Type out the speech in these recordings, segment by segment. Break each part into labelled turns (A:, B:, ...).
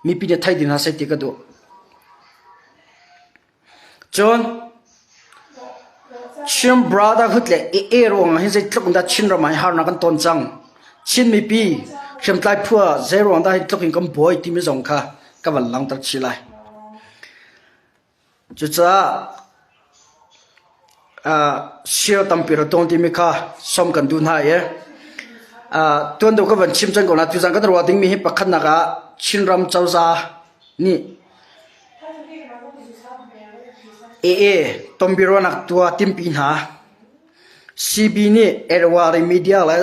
A: Mipi nih thei ding hna seh ti ka duh. Cun Chin Brotherhood le AA ruangah hin zeitluk in dah Chinram ah hin harnak kan ton cang. Chin mipi hriamtlai phu ah zeiruang dah hi tluk in kan buai timi zong kha ka van langhter chih lai. Cucaah share tampi ra tawn timi kha sawm kan duh hna i tuan deuh ka van chim cang ko na tuzan kan ruah dingmi hi pakhatnak ah Chinram cozah nih AA tonbiaruahnak tuah timpi hna CB nih Erwari media le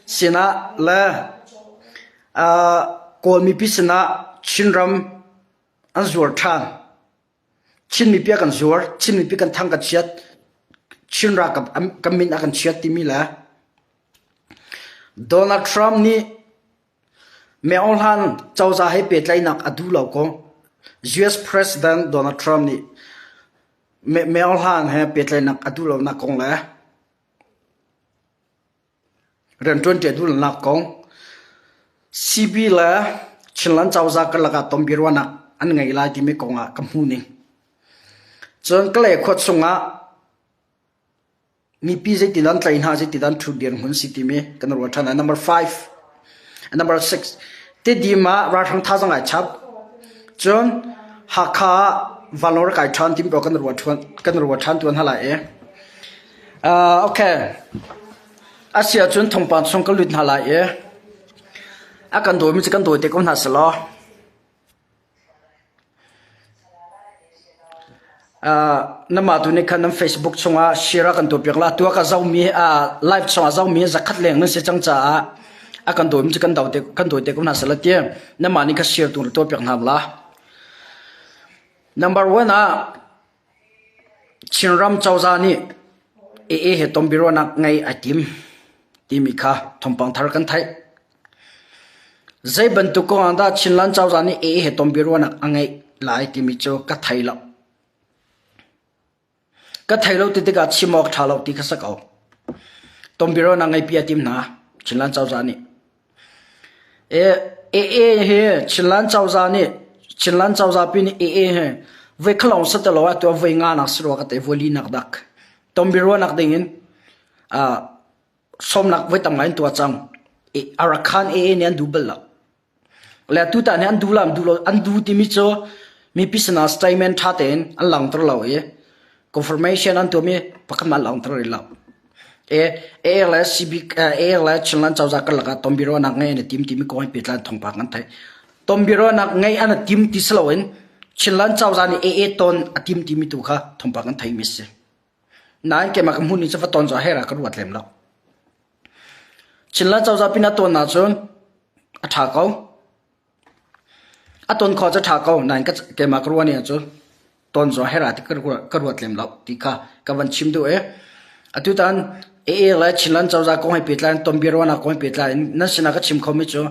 A: sinah le Kawl mipi sinah Chinram an zuar ṭhan. Chin mipi a kan zuar, Chin mipi kan thang kan chiat, Chin ralkap kan min a kan chiat timi le Donald Trump nih Meng Hlan cozah he pehtlaihnak a duh lo kong US President Donald Trump nih Meng Hlan he pehtlaihnak a duh lonak kong le rianṭuanṭi a duh lonak kong CB le Chinland cozah karlak ah tonbiaruahnak an ngei lai timi kong ah ka hmuh ning. Cun Kalay khua chungah Mipi zeitin an tlaih hna, zeitin an ṭhut dirhmun si timi kan ruat ṭhan. Number five, number six, Tidim ah ralhrang thazaang ai chap. Cun Hakha ah vanlawng rak kai ṭhan timi kan ruat ṭhan, kan ruat ṭhan tuan hna lai i. Uh, okay. Asi ahcun thawngpang chung ka lut hna lai i a kan dawimi cu kan dawi te ko hna selaw. Namah tu nih khan nan Facebook chungah share a kan tuahpiak la. Atu ah ka zohmi live chungah zohmi zakhat leng nan si cang caah a kan dawimi cu kan do te kan dawi te ko hna seh la ti. Namah nih kha share tu na tuahpiak hna la. Number one ah Chinram cozah nih AA he tonbiaruahnak ngei ai tim timi kha thawngpang thar kan theih. Zei bantuk kong ah dah Chinland cozah nih AA he tonbiaruahnak a ngeih lai timi cu ka thei lo. Ka thei lo ti tikah chim awk ṭha lo ti kha si ko. Tonbiaruahnak ngeihpi a tim hna Chinland cozah nih. AA hi Chinland cozah nih Chinland cozah pi nih AA hi voi khalong si ti lo ah tuah voi nga nak si rua ka te voi li nak dak. Tonbiaruahnak ding in sawmnak voi tam ngai in tuah cang. Arakan AA nih an duh bal lo. Le tutan hi an duh lo an duh lo an duh timi cu mipi sinah statement ṭha tein an langhter lo i confirmation an tuahmi pakhat hmanh an langhter rih lo. AA le CB AA le Chinland cozah karlak ah tonbiaruahnak ngei an i tim timi kong he pehtlai in thawngpang an theih. Tonbiaruahnak ngei an i tim ti si loin Chinland cozah nih AA ton a tim timi tu kha thawngpang an theihmi a si. Nain keimah ka hmuhning cu va ton zong her ah ka ruat lem lo. Chinland cozah pin a ton ahcun a ṭha ko. A ton khawh cu a ṭha ko. Nain keimah ka ruah ning ahcun ton zong her ah ti ka ruat lem lo ti kha ka van chim duh i atutan AA le Chinland cozah kong he pehtlai in tonbiaruahnak kong he pehtlai in nan sinah ka chim khomi cu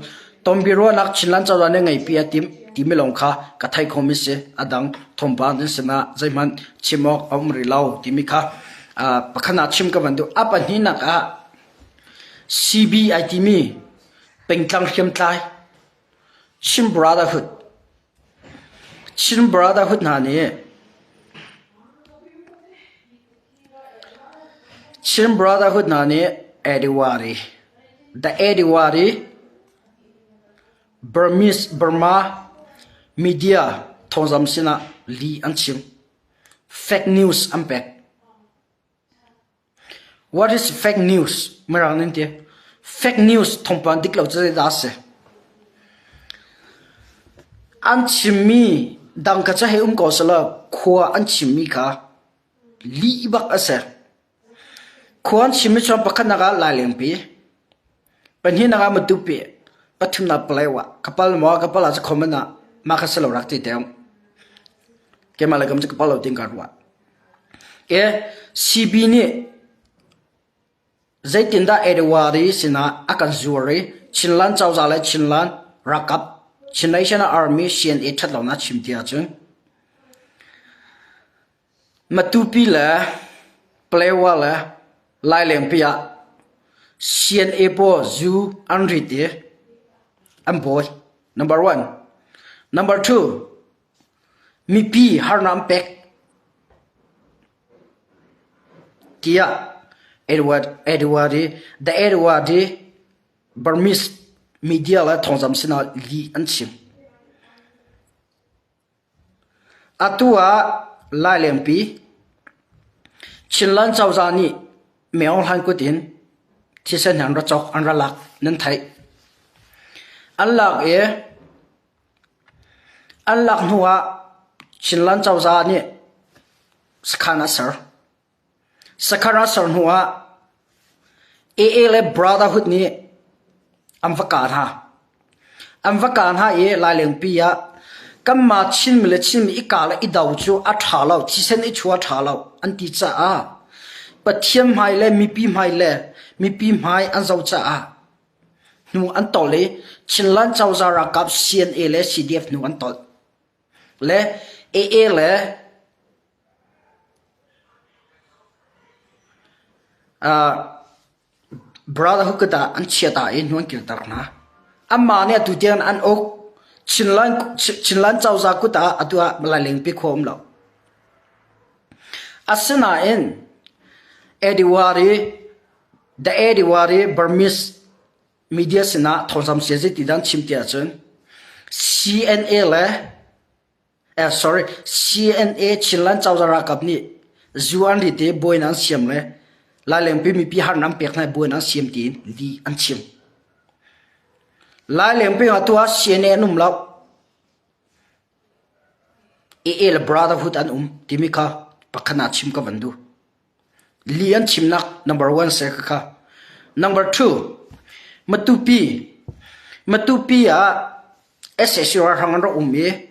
A: tonbiaruahnak Chinland cozah nih ngeihpi a timh timi lawng kha ka thei khomi si. A dang thawngpang nan sinah zeihmanh chim awk a um rih lo timi kha pakhat ah chim ka van duh. A pahnihnak ah CB ai timi pengtlang hriamtlai Chin Brotherhood Chin Brotherhood hna nih Chin Brotherhood hna nih Ediwari The Ediwari Burmese Burma media thawngzam sinah li an chim. Fake news an pek. What is fake news? Mirang nih an ti. Fake news thawngpang dik lo cu zeidah a si? An chimmi dang kha cu hei um ko sehlaw khua an chimmi kha lih bak a si. Khua an chimmi cu pakhatnak ah Lailengpi, pahnihnak ah Matupi, pathumnak Paletwa. Ka pal maw? Ka pal ah cu comment ah mah kha si lo rak ti te ung. Keimah le kam cu ka pal lo tiin kaa ruah. CB nih zeitindah Edward sinah a kan zuar i Chinland cozah le Chinland ralkap Chin National Army CNA ṭhatlonak a chim ti ahcun Matupi le Paletwa le Lailengpi ah CNA pawl zu an rit i an bawi. Number one. Number 2 mipi harnak an pek tiah Edward Edward i The Edward i Burmese media le thawngzam sinah lih an chim. Atu ah Lailengpi Chinland cozah nih Maung Hlaing kut in thisen an ra cawk an ra lak nan theih. An lak i an lak hnu ah Chinland cozah nih sakhan a ser. Sakhan a ser hnu ah AA le Brotherhood nih an va kah hna. An va kah hna i Lailengpi ah kanmah Chinmi le Chinmi i kah le i do cu a ṭha lo, thisen i chuah a ṭha lo an ti caah Pathian hmai le mipi hmai le mipi hmai an zoh caah hnu an tolh i Chinland cozah ralkap CNA le CDF hnu an tolh. Le AA le Brotherhood ah an chiat ah i hnu an kirter hna. Anmah nih atu tiang an uk. Chinland cozah kut ah atu ah Lailengpi khua um lo. Asinain Ediwari, the Ediwari Burmese media sinah thawngzam sia zeiti dah an chim ti ahcun CNA le Eh, sorry, CNA Chinland cozah ralkap nih zu an rit i buainak an siam le Lailengpi mipi harnak an pek hna i buainak an siam tiin lih an chim. Lailengpi ah tu ah CNA an um lo. AA le Brotherhood an um timi kha pakhat ah chim ka van duh. Li an chimnak number one se kha. Number two, Matupi. Matupi ah SAC ralhrang an rak um i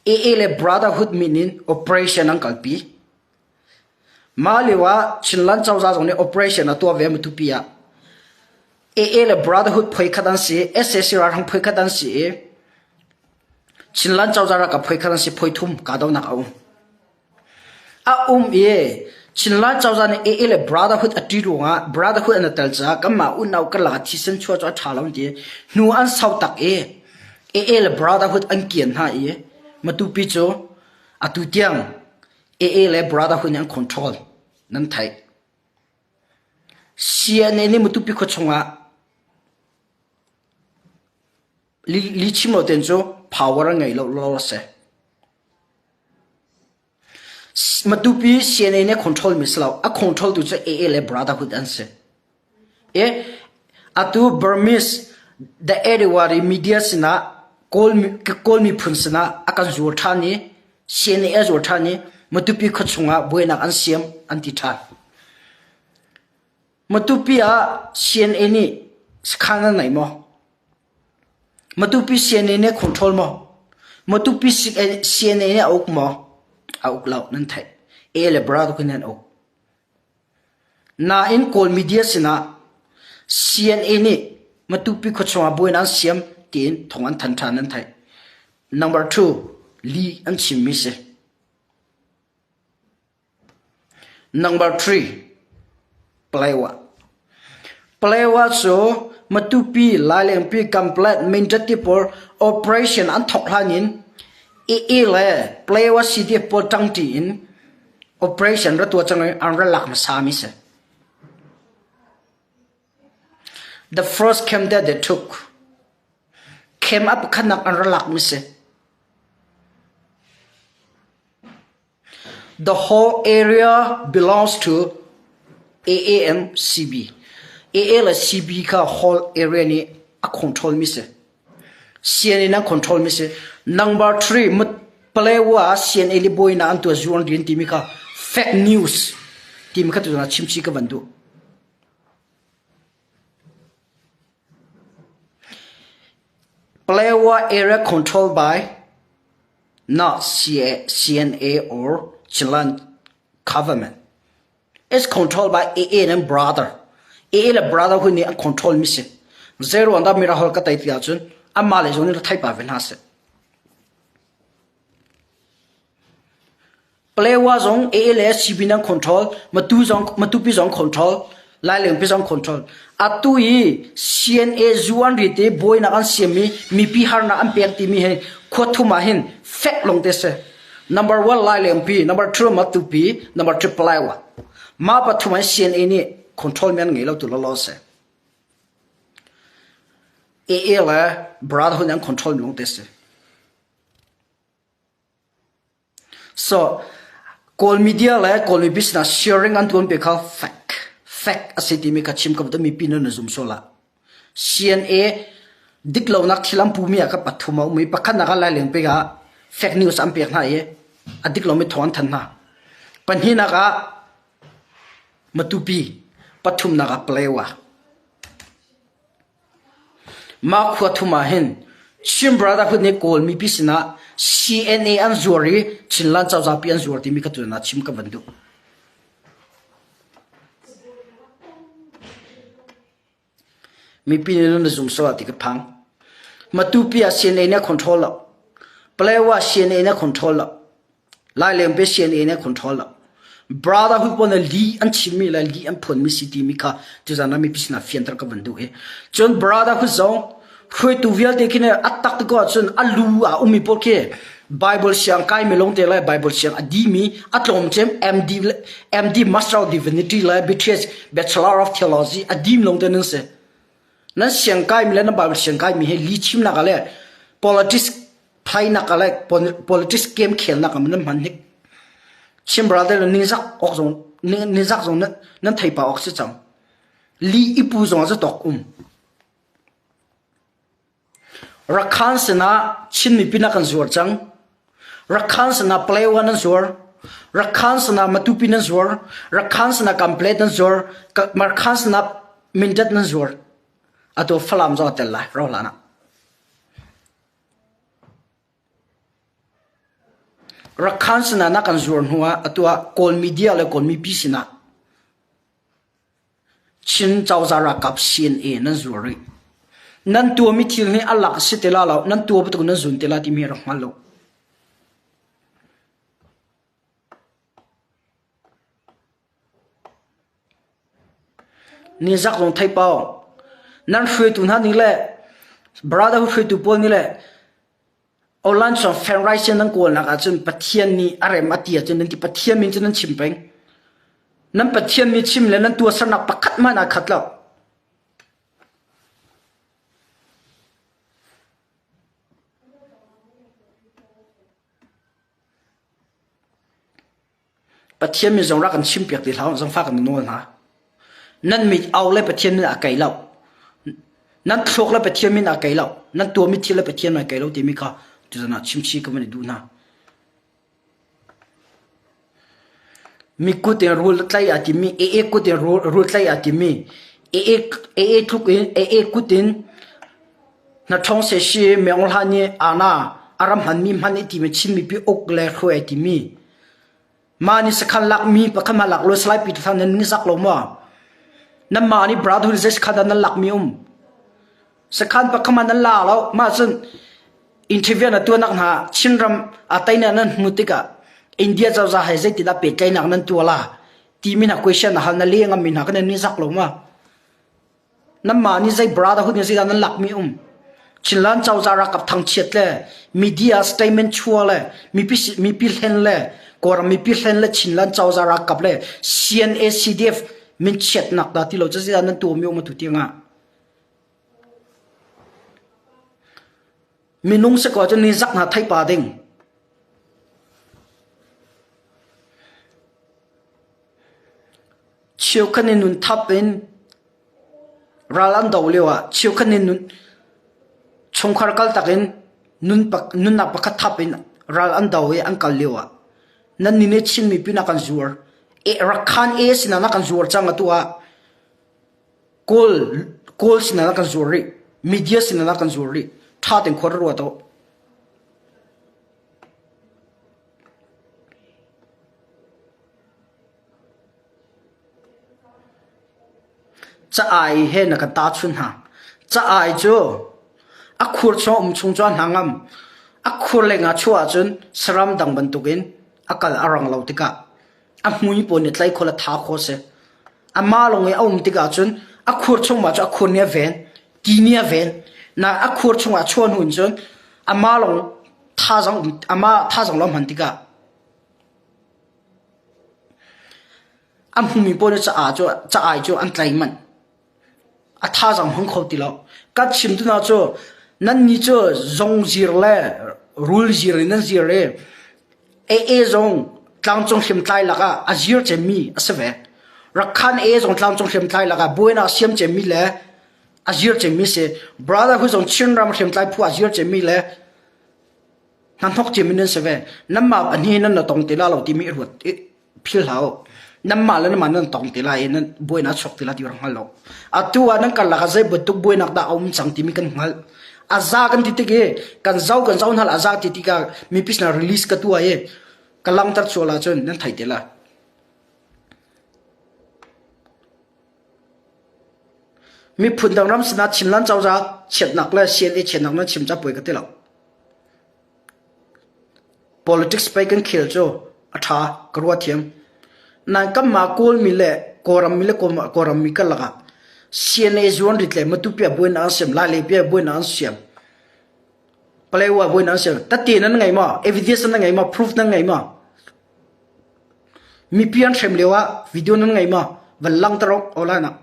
A: AA le Brotherhood min in operation an kalpi. Mah lio ah Chinland cozah zong nih operation a tuah ve Matupi ah. AA le Brotherhood phoi khat an si, SAC ralhrang phoi khat an si i Chinland cozah ralkap phoi khat an si, phoi thum kahdohnak a um. A um i Chinland cozah nih AA le Brotherhood a ṭih ruangah Brotherhood an i tel caah kanmah unau karlak ah thisen chuah cu a ṭha lo an ti. Hnu an sau tak i AA le Brotherhood an kian hna i Matupi cu atu tiang AA le Brotherhood nih an control nan theih. CNA nih Matupi khua chungah lihchim lo tein cu power an ngei lo lo a si. Matupi CNA nih control mi si lo. A control tu cu AA le Brotherhood an si. E, atu Burmese the Irrawaddy media sinah Kawl, Kawl miphun sinah a kan zuar ṭhan i CNA a zuar ṭhan i Matupi khuachung ah buainak an siam an ti ṭhan. Matupi ah CNA nih sakhan an nei maw? Matupi CNA nih control maw? Matupi CNA nih a uk maw? A uk lo, nan theih. A le bra tu an uk. Nain Kawl media sinah CNA nih Matupi khuachung ah buainak an siam tiin thawng an thanh ṭhan nan theih. Number 2, lih an chimmi si. Number 3, Palewa. Palewa cu Matupi, Lailengpi, Kamplet, Mindat ti pawl operation an thawk hlan in AA le Palewa CDF pawl ṭangṭi in operation ra tuah cang i an ra lak hmasa mi si. The first camp that they took, camp a pakhatnak an ra lak mi si. The whole area belongs to AAMCB. AA le CB kha whole area nih a control mi si. CNA an control mi si. Number 3 Palewa CNA le buainak an tuah zuan rian timi kha fake news timi kha tuzaan ah chimchih ka van duh. Palewa area controlled by not CNA or Chilean government. It's controlled by AA and brother. AA le brother hui nih an control mi si. Zei ruang dah mirahol ka tei ti ahcun anmah le zong nih thei pa ve hna seh. Palewa zong AA le CB nan control, Matu zong Matupi zong control. Lailengpi zong control. Atu i CNA zu an rit i buainak an siam i mipi harnak an pek timi hi khua thum ah hin fek lawng te si. Number one Lailengpi, number two Matupi, number three Palaiwa. Mah pathum ah CNA nih control mi an ngei lo tu lawlaw si. AA le Brotherhood an control mi lawng te si. So, Kawl media le Kawl mipi sinah sharing an tuan pe kha fact. Fact a si timi kha chim ka duh mipi nan zum sual ah. CNA dik lonak thil an pumi ah kha pathum a um i pakhatnak ah Laileng pek ah fake news an pek hna i a dik lomi thawng an thanh hna. Pahnihnak ah Matupi, pathumnak ah Palewa. Mah khua thum ah hin Chin Brotherhood nih Kawl mipi sinah CNA an zuar i Chinland cozah pi an zuar timi kha tutan ah chim ka van duh. Mipi nih nan zum sual ti ka phang. Matupi ah CNA nih a control lo. Palewa CNA nih a control lo. Laileng pe CNA nih a control lo. Brotherhood pawl nih li an chimmi le li an phuanmi si timi kha tuzan ah mipi sinah fianter ka van duh i. Cun brotherhood zong hruaitu vialte khi nih a tak ti ko ahcun a lu ah ummi pawl khi Bible siang kaimi lawngte le Bible siang a dimi a tlawmcem MD MD Master of Divinity le BTH Bachelor of Theology a dim lawngte nan si. Nan siang kaimi le nan Bible siang kaimi hi li chimnak ah le politics phainak ah le politics game khelnak ah nan hman hnik. Chin brother le ningzak awk zong ningzak zong nan thei pa awk si cang. Li ipu zong ah zatok um. Rakhan sinah Chin mipi na kan zuar cang. Rakhan sinah Palewa nan zuar. Rakhan sinah Matupi nan zuar. Rakhan sinah Kamplet nan zuar. Rakhan sinah Mindat nan zuar. Atu Falam zong a tel lai ro hlan ah. Rakhan sinah na kan zuar hnu ah atu ah Kawl media le Kawl mipi sinah Chin cozah ralkap CNA nan zuar rih. Nan tuahmi thil hi a lak a si te la lo, nan tuah bantuk nan zun te la timi rak hngal lo. Nizak zong thei pau. Nan hruaitu hna nih le brotherhood hruaitu pawl nih le Online chung fan nan kawlnak ahcun Pathian nih a rem a ti ahcun nan ti Pathian min cu nan chim peng. Nan Pathian mi chim le nan tuahsernak pakhat hmanh aa khat lo. Pathian min zong rak kan chimpiak ti hlah u, zangfah kan nawl hna. Nan mit au le Pathian min a kei lo. Nan thluak le Pathian min a kei lo. Nan tuahmi thil le Pathian min a kei lo timi kha tuzan ah chimchih ka van i duh hna. Mi kut in rul tlai a timi, AA kut in rul tlai a timi, AA AA tluk in AA kut in na ṭhawng se shi Meng Hla nih ana a ram hmanmi hman i timi Chin mipi uk le hruai timi Mah nih sakhan lakmi pakhat hmanh lak lo Salai Peter Thang nan ning zak lo maw? Nanmah nih brotherhood zei sakhan dah nan lakmi um? Sakhan pakhat hmanh nan la lo. Mah cun interview na tuahnak hna Chinram a teinak nan hmu tikah India cozah he zeitindah pehtlaihnak nan tuah la timi hna question na hal na leng mi hna kan ning zak lo ma? Nanmah nih zei brotherhood nih zeidah nan lakmi um? Chinland cozah ralkap thangchiat le media statement chuah le mipi mipi hlen le Kawlram mipi hlen le Chinland cozah ralkap le CNA CDF min chiatnak dah ti lo cu zeidah nan tuahmi um atu tiangah? Minung si ko cu nizak hna theih pa ding. Cheukhat nih nun thap in ral an do lioah cheukhat nih nun chungkhar kaltak in nun nunnak pakhat thap in ral an do i an kal lioah nannih nih Chin mipi na kan zuar. E, Rakhan e sinah na kan zuar cang atu ah Kawl Kawl sinah na kan zuar rih. Media sinah na kan zuar rih. Tha ten khua ruat o. Ca-ai he na kan tahchunh hna. Ca-ai cu a khur chung a um chung cu a hna ngam. A khur lengah chuah ahcun saram dang bantukin a kal a rang lo tikah a hmui pawl nih tlai khaw le tha khaw a si. Amah lawng i a um tikah cun a khur chungah cu a khur nih a ven, ti nih a ven. Na a khur chungah chuah hnu in cun amah lawng thazang um amah thazang lawng hman tikah a hmumi pawl nih ca cu ca ai cu an tlai manh. A thazang hmang kho ti lo. Ka chim tu hna cu nannih cu zong zir le rul zir in nan zir i AA zong tlangcung hriamtlai lakah a zir cemmi a si ve. Rakhan AA zong tlangcung hriamtlai lakah buainak siam cemmi le a zir cemmi si. Brotherhood zong Chinram hriamtlai phu a zir cemmi le hnahnok cemmi nan si ve. Nanmah pahnih nan na tong te la lo timi i ruat phil hlah u. Nanmah le nanmah nan tong te lai i nan buainak a chuak te lai ti rak hngal lo. Atu ah nan karlak ah zei bantuk buainak dah a um cang timi kan hngalh. A za kan ti tik i kan zo kan zo hna a za ti tikah mipi sinah release ka tuah i ka langhter sual ahcun nan thei te lai. Miphun dang ram sinah Chinland cozah chiatnak le CNA chiatnak nan chim ca puai ka ti lo. Politics pei kan khel cu a ṭha, ka ruah thiam. Nain kanmah Kawlmi le Kawlrammi le Kawlrammi karlak ah CNA zuanrit le Matupi ah buainak an siam, Lailei ah buainak an siam, Paletwa ah buainak an siam. Tette nan ngei maw? Evidence nan ngei maw? Proof nan ngei maw? Mipi an hrem lio ah video nan ngei maw? Van langhter awk online ah.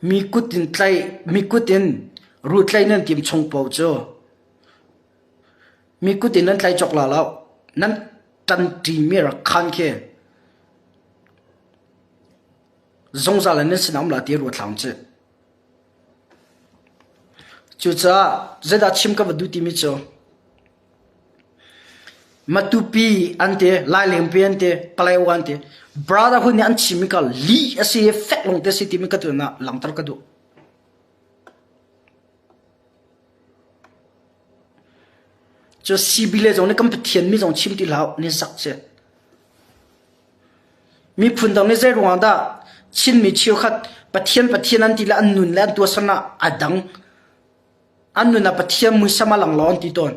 A: Mi kut in tlaih, mi kut in rutlaih nan tim chung paoh cu mi kut in nan tlai cawk la lo. Nan ṭanṭimi rak khan khi zungzal in nan sinah um la ti ruat hlah u. Cucaah zeidah chim ka va duh timi cu Matupi an ti, Lailengpi an ti, Paletwa an ti. Brotherhood nih an chimmi kha lih a si i fek lawngte a si timi ka tuan ah langhter ka duh. Cu CB le zong nih kan Pathian mi zong chim ti hlah ni zak si. Miphun dang nih zei ruangah dah Chinmi cheukhat Pathian Pathian an ti le an nun le an tuahser ah a dang. An nun ah Pathian muisam a lang lo an ti tawn.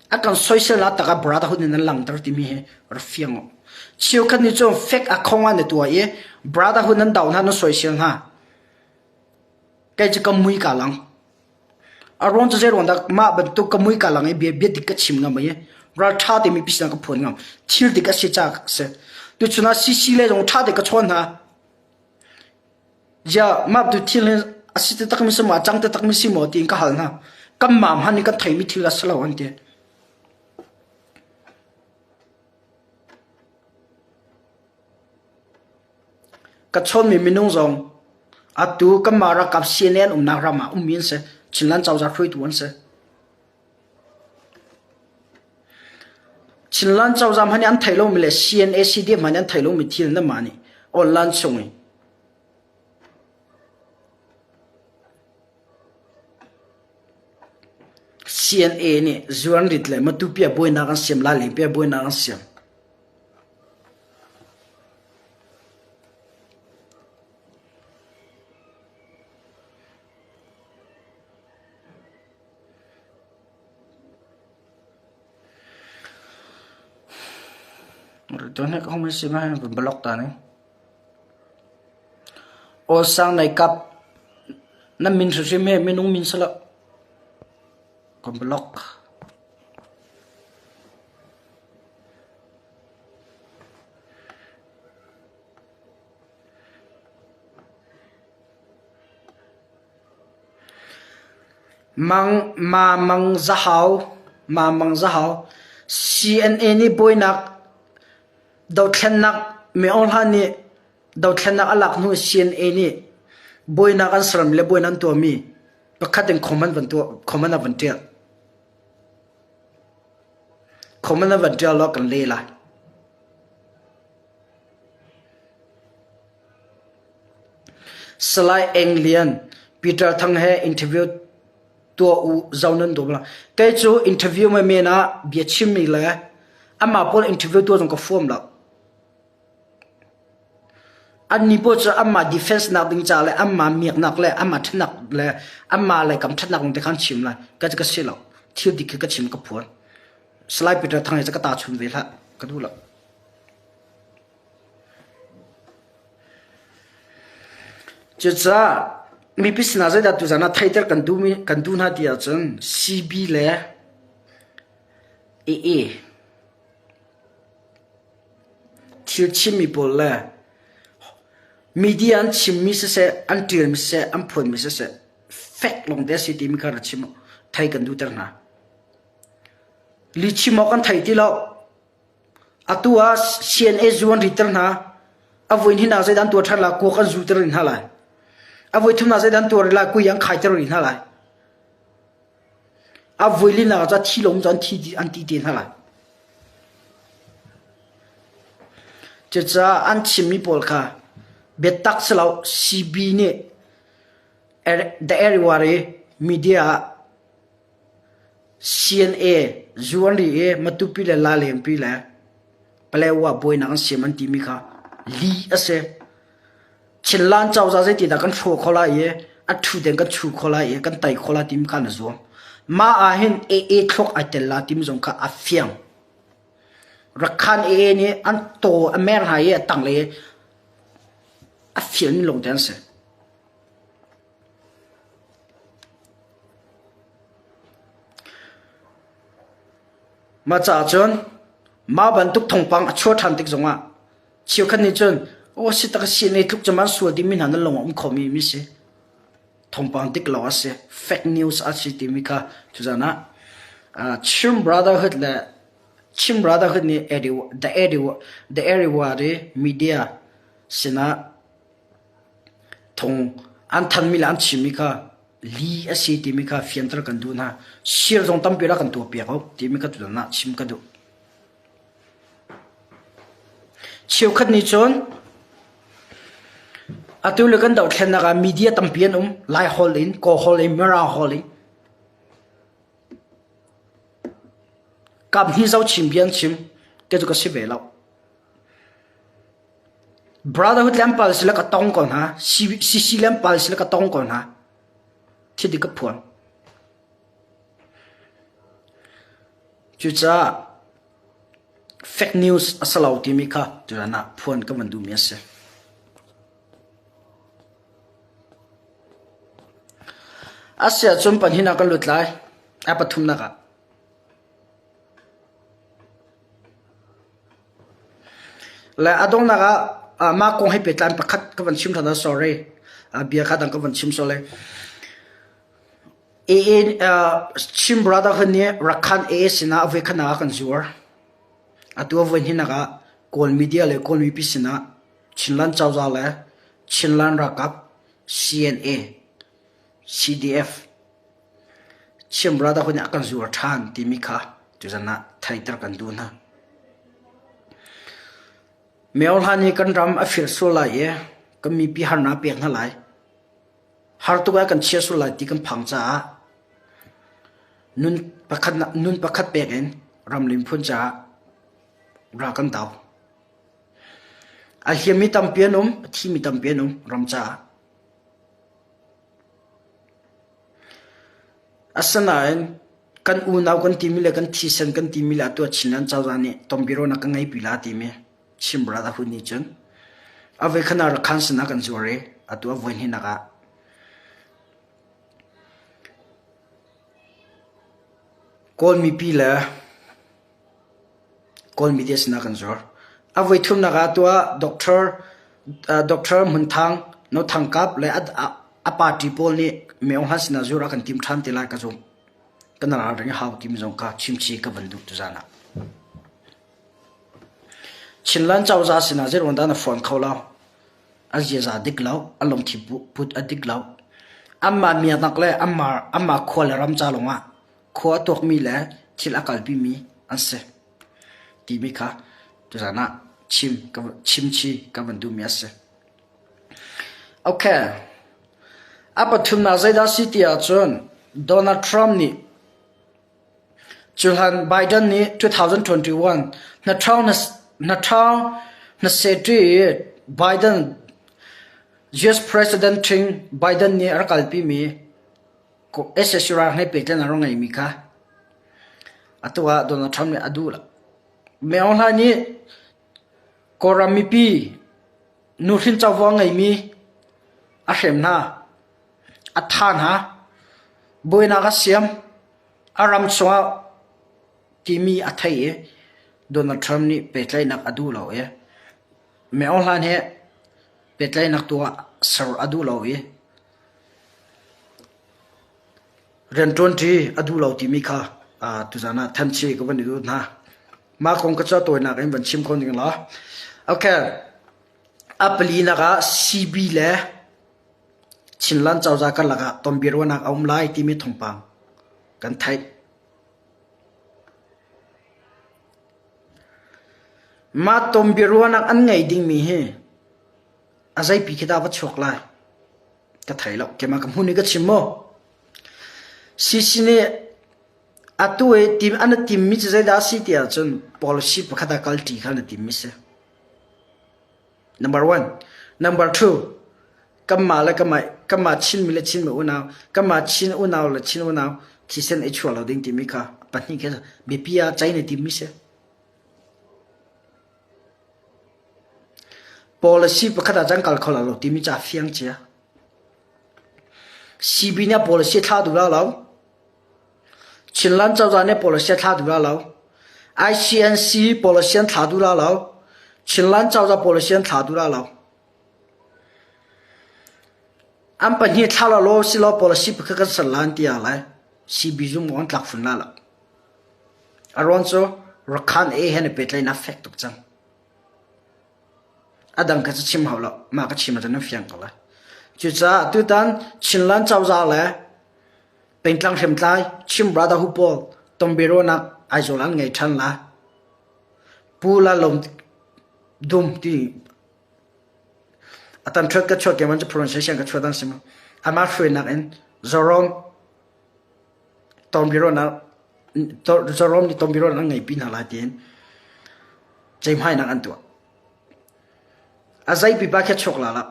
A: A kan soisel ah tak ah brotherhood in an langhter timi hi rak fiang u. Cheukhat nih cun fake a khong ah na tuah i brotherhood nan do hna nan soisel hna. Kei cu ka mui ka lang. A ruang cu zei ruang dah mah bantuk ka mui ka lang i bia bia dik ka chim ngam i ral ṭha te mipi sinah ka phuan ngam. Thil dik a si caah a si. Tuchun ah CC le zong ṭha te ka chawn hna. Ziah mah tu thil hi a si taktakmi si maw, a cang taktakmi si maw tiin ka hal hna. Kanmah hmanh nih kan theimi thil a si lo an ti. Ka chawnmi minung zong atu kanmah ralkap CNN umnak ram ah ummi an si. Chinland cozah hruaitu an si. Chinland cozah hmanh nih an theih lomi le CNA CDF hmanh nih an theih lomi thil nanmah nih online chung i CNA nih zuanrit le Matupi ah buainak an siam, Lailengpi ah buainak an siam. Block ta ning. Aw sang nei kap na min hrimhrim he minung min si lo. Kan block. Mang Mamang Zahau Mamang Zahau CNA nih buainak dothlennak Min Aung Hlaing nih dothlennak a lak hnu CNA nih buainak an sermi le buainak an tuahmi pakhat in comment van tuah comment a van ṭial. Comment a van ṭial law kan leh lai. Salai Eng Lian, Peter Thang he interview tuah u zo nan dum la. Kei cu interview men ah bia chimmi le amah pawl interview tuah zong ka fuam lo. Annih pawl cu anmah defense nak ding ca le anmah miaknak le anmah ṭhatnak le anmah le kam ṭhatnak lawng te kha an chim lai. Ka ka si lo. Thil dik khi ka chim ka phuan. Salai Peter Thang hi ka ta chun ve hlah. Ka duh lo. Cucaah mipi sinah zeidah tuzan ah theihter kan duhmi kan duh hna ti ahcun CB le AA Thil chimmi pawl le media an chimmi siseh, an ṭialmi siseh, an phuanmi siseh fek lawngte a si timi kha ra chim thei kan duhter hna. Lihchim awk an thei ti lo. Atu ah CNA zu an riter hna. A voi hnih ah zeidah an tuah ṭhan lai? Kuak an zuter rih hna lai. A voi thum ah zeidah an tuah rih lai? Kui an khaiter rih hna lai. A voi linak ah thi lo cun thi an ti te hna lai. Cucaah an chimmi pawl kha biatak si lo CB nih The Erewari media ah CNA zu an ri i Matupi le Lalengpi le Palewa buainak an siam an timi kha lih a si. Chinland cozah zeitindah kan hrawh kho lai i a ṭhu deng kan chu kho lai i kan tai kho lai timi kha na zuam. Mah ah hin AA thluk ai tel la timi zong kha a fiang. Rakhan AA nih an taw a mer hna i a tanglei a fialmi lawng te an si. Mah caah cun mah bantuk thawngpang a chuah ṭhan tik zongah Cheukhat nih cun aw si tak si ne tluk cam an sual dingmi hna nan lung a um khomi mi si. Thawngpang dik lo a si. Fake news a si timi kha tuzan ah Chin Brotherhood le Chin Brotherhood nih the the Irrawaddy media sinah thong an thanmi le an chimmi kha li a si timi kha fianter kan duh hna. Share zong tampi rak kan tuah piak u timi kha tuzan ah chim ka duh. Cheukhat nih cun atu le kan dohthlennak ah media tampi an um. Lai holh in, Kawl holh in, Mirang holh in. Kap hnih zo chim bia an chim. Te cu ka si ve lo. Brotherhood le an pal sile ka tong ko hna. CC le an pal sile ka tong ko hna. Thil dik ka phuan. Cucaah fake news a si lo timi kha tutan ah phuan ka van duhmi a si. A si ahcun pahnihnak kan lut lai. A pathumnak ah. Le a donghnak ah mah kong he pehtlai pakhat ka van chim ṭhan ah sorry. Bia kha dang ka van chim sual lai. Chin Brotherhood nih Rakhan AA sinah a voikhatnak ah kan zuar. Atu a voihnihnak ah Kawl media le Kawl mipi sinah Chinland cozah le Chinland ralkap CNA, CDF, Chin Brotherhood nih a kan zuar ṭhan timi kha tuzan ah theihter kan duh hna. Myo Hlan nih kan ram a fir sual lai i kan mipi harnak a pek hna lai. Har tuk ah kan chia sual lai ti kan phang caah nun pakhat nun pakhat pek in ramlim phun caah ral kan do. A hliammi tampi an um, a thimi tampi an um ram caah. Asinain kan unau kan timi le kan thisen kan timi le atu a Chinland cozah nih tonbiaruahnak kan ngeipi la timi Chin Brotherhood nih cun a voikhat ah Rakhan sinah kan zuar i atu a voihnihnak ah Kawl mipi le Kawl media sinah kan zuar. A voithumnak ah tuah Doctor Doctor Hmun Thang No Thang Kap le a party pawl nih Maung Han sinah zuar a kan tim ṭhan te lai ka zumh. Kan ralring hau timi zong kha chimchi ka van duh tuzan ah. Chinland cozah sinah zeiruang dah na phone kho lo? A ziaza a dik lo, a lungthin put a dik lo. Anmah miaknak le anmah, anmah khua le ram ca lawngah khua a tuakmi le thil a kalpimi an si timi kha tuzan ah chim, ka, chimchi ka van duhmi a si. Okay. A pathumnak zeidah si ti ahcun Donald Trump nih Cuhlan Biden nih 2021 hnaṭhawng hnasetṭi i Biden. US President ṭhing Biden nih a rak kalpimi sac ral he pehtlaihnak a rak ngeimi kha atu ah Donald Trump nih a duh lo. Min Aung Hlaing nih Kawlram mipi nuhrin covo a ngeimi a hrem hna, a thah hna, buainak a siam, a ram chungah timi a theih i Donald Trump nih pehtlaihnak a duh lo i Min Aung Hlaing he pehtlaihnak tuah ser a duh lo i rianṭuanṭi a duh lo timi kha tuzaan ah thanchi ka van i duh hna. Mah kong ka cu tawinak in van chim kho ning law. Okay. A palinak ah CB le Chinland cozah karlak ah tonbiaruahnak a um lai timi thawngpang kan theih. Mah tonbiaruahnak an ngei dingmi hi a zeipi khi dah va chuak lai? Ka thei lo. Keimah ka hmun i ka chim maw? CC nih atu i tim an i timmi cu zeidah a si ti ahcun policy pakhat ah kalṭi kha an i timmi si. Number one. Number two, kanmah le kanmah kanmah Chinmi le Chinmi unau, kanmah Chin unau le Chin unau thisen i chuah lo ding timi kha pahnih khi biapi ah cai na timmi si. Policy pakhat ah cang kal kho lo timi ca fiang cia. CB nih policy thla duh la lo. Chinland cozah nih policy a thla duh la lo. ICNC policy an thla duh la lo. Chinland cozah policy an thla duh la lo. An pahnih thla la law si law policy pakhat kan ser lan ti ah lai CB zum an tlak fun la lo. A ruang cu Rakhan A he na pehtlaihnak fek tuk cang. A dang kha cu chim hau lo. Mah ka chim ahcun nan fiang ko lai. Cucaah tutan Chinland cozah le Pengtlang hriamtlai Chin Brotherhood pawl tonbiaruahnak Aizawl an ngei ṭhan la. Pu Lalawm Dum ti atan ṭhuat ka chuat ke man cu pronunciation ka chuat an si mu. Amah hruainak in Zoram tonbiaruahnak Zoram nih tonbiaruahnak an ngeipi hna lai tiin ceihmainak an tuah. A zei pipa khi chuak la la.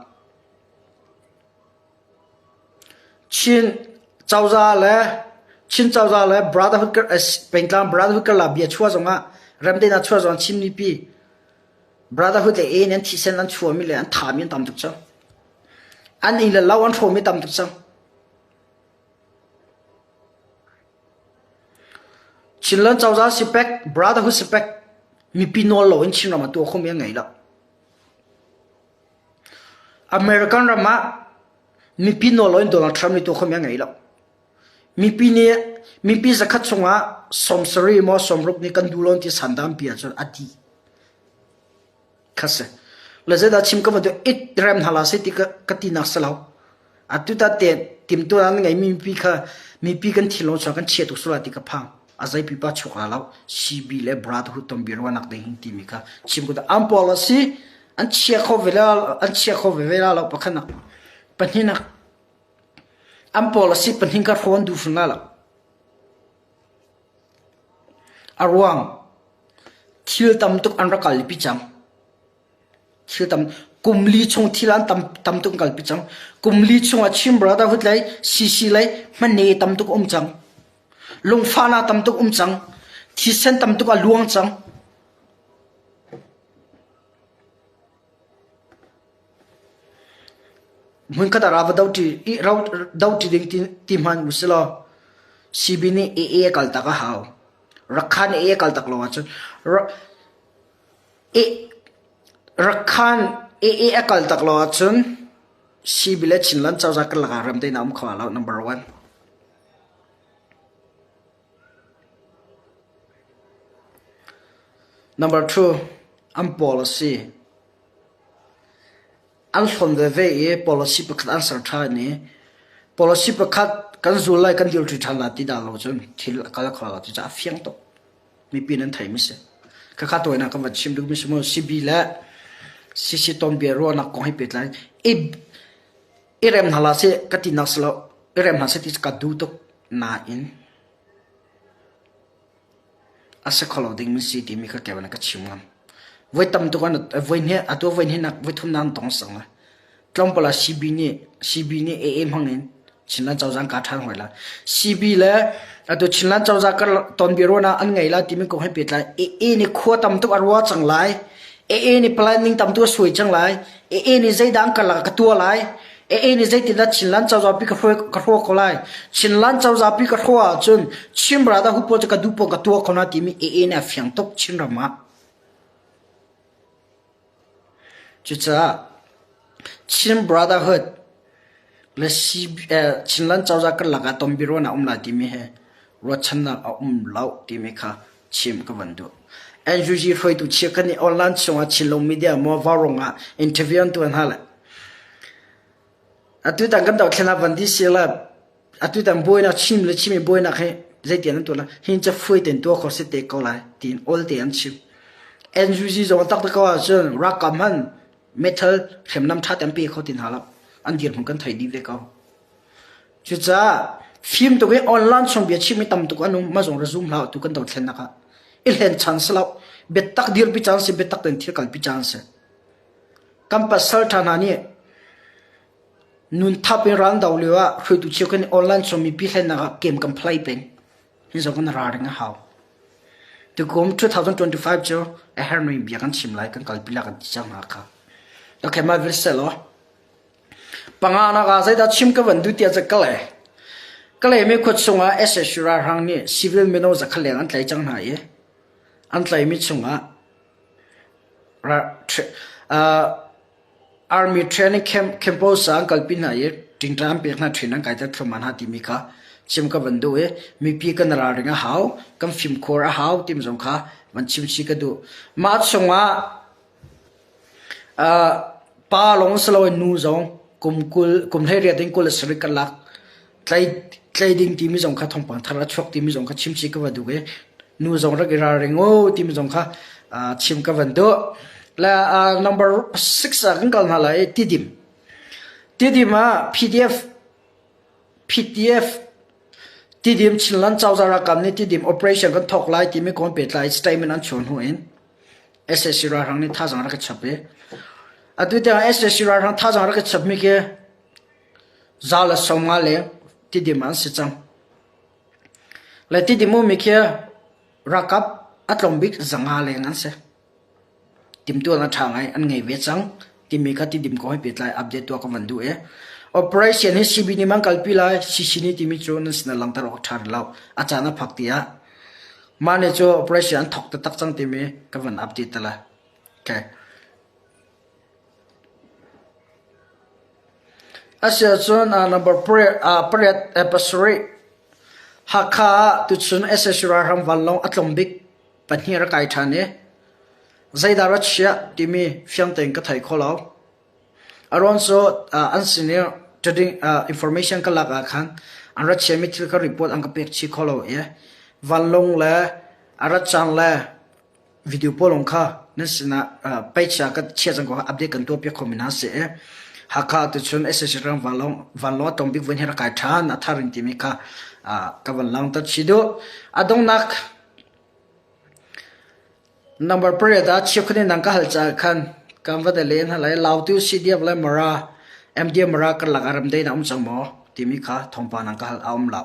A: Chin cozah le Chin cozah le Brotherhood pengtlang Brotherhood karlak bia chuah zongah remdaihnak chuah zongah Chin mipi Brotherhood le A nih an thisen an chuahmi le an thahmi an tam tuk cang. An inn le lo an hrawmmi tam tuk cang. Chinland cozah sipek, Brotherhood sipek, mipi nawl loin Chinram ah tuah khomi an ngei lo. American ram ah mipi nawl loin Donald Trump nih tuah khomi a ngei lo. Mipi nih mipi zakhat chungah 70 maw 60 nih kan duh lo ti sandampi ahcun a dih. Kha si. Le zeidah chim ka van duh it rem hna la si ti ka, ka tinak si lo. Atu ta te timtu an ngeimi mipi kha mipi kan thinlung chung kan chia tuk sula ti ka phang. A zei pipa chuak la lo. CB le Brotherhood ton biaruahnak ding hin timi kha chim ko an policy an chia kho ve la an chia kho ve ve la lo pakhatnak pahnihnak an policy pahnih ka hrawn duh hrim la lo. A ruang thil tam tuk an rak kalpi cang. Thil tam kum li chung thil an tam tam tuk an kalpi cang. Kum li chung ah Chin Brotherhood lei CC lei hmane tam tuk um cang. Lungfahnak tam tuk um cang. Thisen tam tuk a luang cang. Hmunkhat ah ra va doṭi i doṭi ding ti hmanh usilaw CB nih AA a kaltak a hau. Rakhan AA a kaltak lo ahcun Rakhan AA a kaltak lo ahcun CB le Chinland cozah karlak ah remdaihnak a um kho lo number one. Number two, an policy. An hlawn veve i policy pakhat an ser ṭhan i policy pakhat kan zul lai kan dirṭi ṭhan lai ti dah lo cun thil a kal kho lo cucaah a fiang tuk. Mipi nan theimi si. Khakha tawinak kan van chim duhmi si mu CB le CC ton bia ruahnak kong hi pehtlai i i rem hna la seh ka tinak si lo i rem hna seh ti ka duh tuk nain a si kho lo dingmi si timi kha kevin ka chim ngam. Voi tam tuk an voi hnih atu voi hnih nak voi thum nak an tong sang lai. Tlawmpal ah CB nih CB nih AA hmang in Chinland cozah an ka ṭhan hoi la. CB le atu Chinland cozah kar tonbiaruahnak an ngei la timi kong he pehtlai AA nih khua tam tuk a rua cang lai. AA nih planning tam tuk a suai cang lai. AA nih zeidah an karlak ah ka tuah lai. AA nih zeitindah Chinland cozah pi ka hruai ka hruah ko lai. Chinland cozah pi ka hruah ahcun Chin Brotherhood pawl cu ka duh paoh ka tuah ko hna timi AA nih a fiang tuk Chinram ah. Cucaah Chin Brotherhood le Chinland cozah karlak ah tonbiaruahnak a um lai timi hi ruahchannak a um lo timi kha chim ka van duh. NUG hruaitu chiakhat nih online chungah Chinlung media maw Vaurawng ah interview an tuah hna le atutan kan dohthlen ah van di si le atutan buainak Chin le Chinmi buainak hi zeitian an tuah lai hin ca fuai ten tuah kho si te ko lai tiin ol te an chim. NUG zong a taktak ko ahcun ralkap hman metal hriamnam ṭha te an pe kho ti hna lo. An dirhmun kan thei dih ve ko. Cucaah fim tuk i online chung bia chimmi tam tuk an um mah zong ra zum hlah tu kan dothlennak ah i hlen chan si lo biatak dirpi caan si biatak tein thil kalpi caan si. Kan pasal ṭha hna nih nun thap in ral do lio ah hruaitu cheukhat nih online chung mipi hlennak ah game kan play peng. Hi zong kan ralring a hau. Tukum 2025 cu a hermi bia kan chim lai kan kalpi lai kan ti cang hna kha. Okay, mah vil selaw. Panganak ah zeidah chim ka van duh tiah cun Kalay. Kalay mi khua chungah SSU ralhrang nih civil mino zakhat leng an tlaih cang hna i an tlaihmi chungah Army training camp campus ah an kalpi hna i ṭingṭang an pek hna ṭhen an kaiter thluahmah hna timi kha chim ka van duh i mipi kan ralring a hau, kan fimkhur a hau timi zong kha van chim chih ka duh. Mah chungah Pa lawng si loin nu zong kum 20, kum 18 in 27 karlak tlai ding timi zong kha thawngpang thar a chuak timi zong kha chim chih ka va duh i nu zong rak i ralring u timi zong kha chim ka van duh. Le number 6 ah kan kal hna lai i Tidim. Tidim ah PDF PDF Tidim Chinland Cozah ralkap nih Tidim operation kan thawk lai timi kong pehtlai statement an chuah hnu in sac ralhrang nih thazaang rak i chap i atu tiang sac ralhrang thazaang rak i chapmi khi za le 50 leng Tidim an si cang. Le Tidim ummi khi ralkap a tlawm bik 500 leng an si. Timhtuahnak ṭha ngai an ngei ve cang timi kha Tidim kong he pehtlai update tuah ka van duh i operation hi CB nih man kalpi lai CC nih timi cu nan sinah langhter awk ṭha rih lo. A caan a phak tiah mah nih cu operation an thawk taktak cang timi ka van update te lai. Okay. Asiahcun uh, number pariat, uh, pariat eh, pasarih Hakha ah tuchun SSU ralhrang vanlawng a tlawm bik pahnih rak kai ṭhan i zeidah ra chiah timi fiang tein ka thei kho lo. A ruang cu an sin i information ka lak ah khan an ra chiahmi thil kha report an ka pek chih kho lo i vanlawng le a rat caan le video pawl lawng kha nan sinah page ah ka chiah cang ko update kan tuah piak khomi hna si i Hakha tuchun SAC ram vanlawng vanlawng a tong bik vun hi rak kai ṭhan a thar in timi kha ka van langhter chih duh. A donghnak Number pariat ah cheukhat in nang ka hal caah khan kan va len hna lai. Lautu CDF le Mara MDM Mara karlak ah remdaihnak um cang maw timi kha thawngpang nang ka hal a um lo.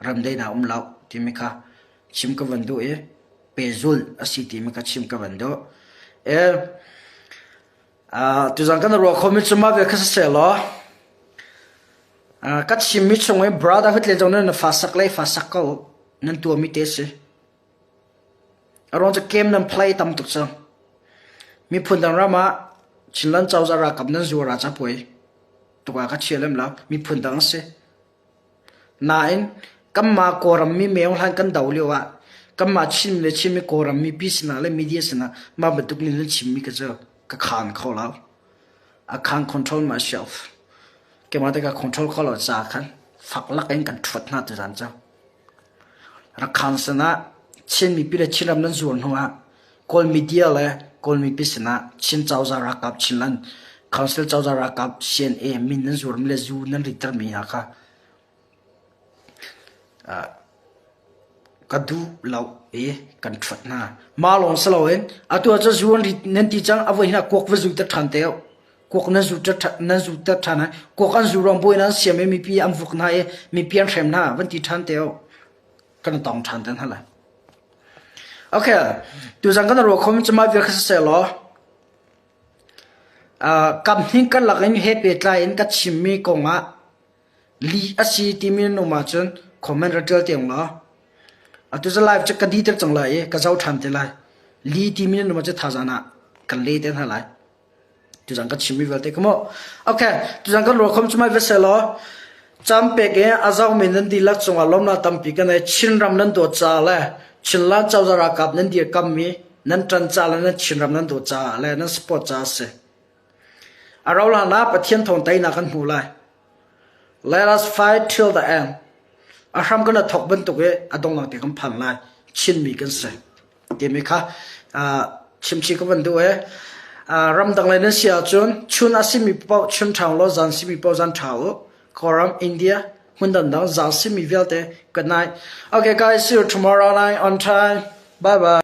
A: Remdaihnak um lo timi kha chim ka van duh i pehzulh a si timi kha chim ka van duh. E, uh, tuzan kan ruah khomi cu mah ve kha siseh law uh, ka chimmi chung i brother hutle zong nan fa sak le fa sak ko nan tuahmi te si. A ruang cu game nan play tam tuk cang. Miphun dang ram ah Chinland cozah ralkap nan zuar ah capuai tuk ah ka chia lem lo. Miphun dang a si. Nain kanmah Kawlram mi meo hlan kan do lio ah kanmah Chin le Chinmi Kawlram mipi sinah le media sinah mah bantuk nih nan chimmi ka cu ka khaan kho lo. I can't control myself. Keimah te ka control kho lo caah khan fak lak in kan ṭhuat hna tuzan cu. Rakhan sinah Chin mipi le Chinram nan zuar hnu ah Kawl media le Kawl mipi sinah Chin cozah ralkap Chinland Council cozah ralkap CNA min nan zuarmi le zu nan rittermi hna kha ka duh lo i kan ṭhuat hna. Mah lawng si loin atu ah cun zu an rit nan ti cang a voi hin ah kuak va zu ter ṭhan te u. Kuak nan zu nan zu ter ṭhan ai. Kuak an zu ruang buin an siam i mipi an vuk hna i mipi an hrem hna van ti ṭhan te u. Kan tong ṭhan te hna lai. Okay, tuzan kan ruah khom cu mah vial kha siseh law kam hnih karlak in he pehtlai in ka chimmi kongah lih a si timi nan um ahcun comment rak ṭial te ung law atu cu live cu ka di ter cang lai i ka zoh ṭhan te lai. Li timi nan um ahcun thazaang ah kan le te hna lai. Tuzan ka chimmi vialte ka mu. Okay, tuzan kan ruakhom cu mai va seh law cam pek i a zohmi nan dihlak cungah lawmnak tampi kan ei. Chinram nan dawt caah le Chinland cozah ralkap nan dirkammi nan ṭan caah le nan Chinram nan dawt caah le nan support caah a si. A rauh hlan ah Pathian thawng teinak kan hmu lai. Let us fight till the end. A hram kan thok bantuk i a donghnak te kan phan lai. Chinmi kan si. Timi kha chimchih ka van duh i ramdang lei nan si ahcun chun a simi paoh chun ṭha law zan simi paoh zan ṭha u. Kawlram, India, hmun dangdang zan simi vialte good night. Okay guys, see you tomorrow night on time. Bye bye.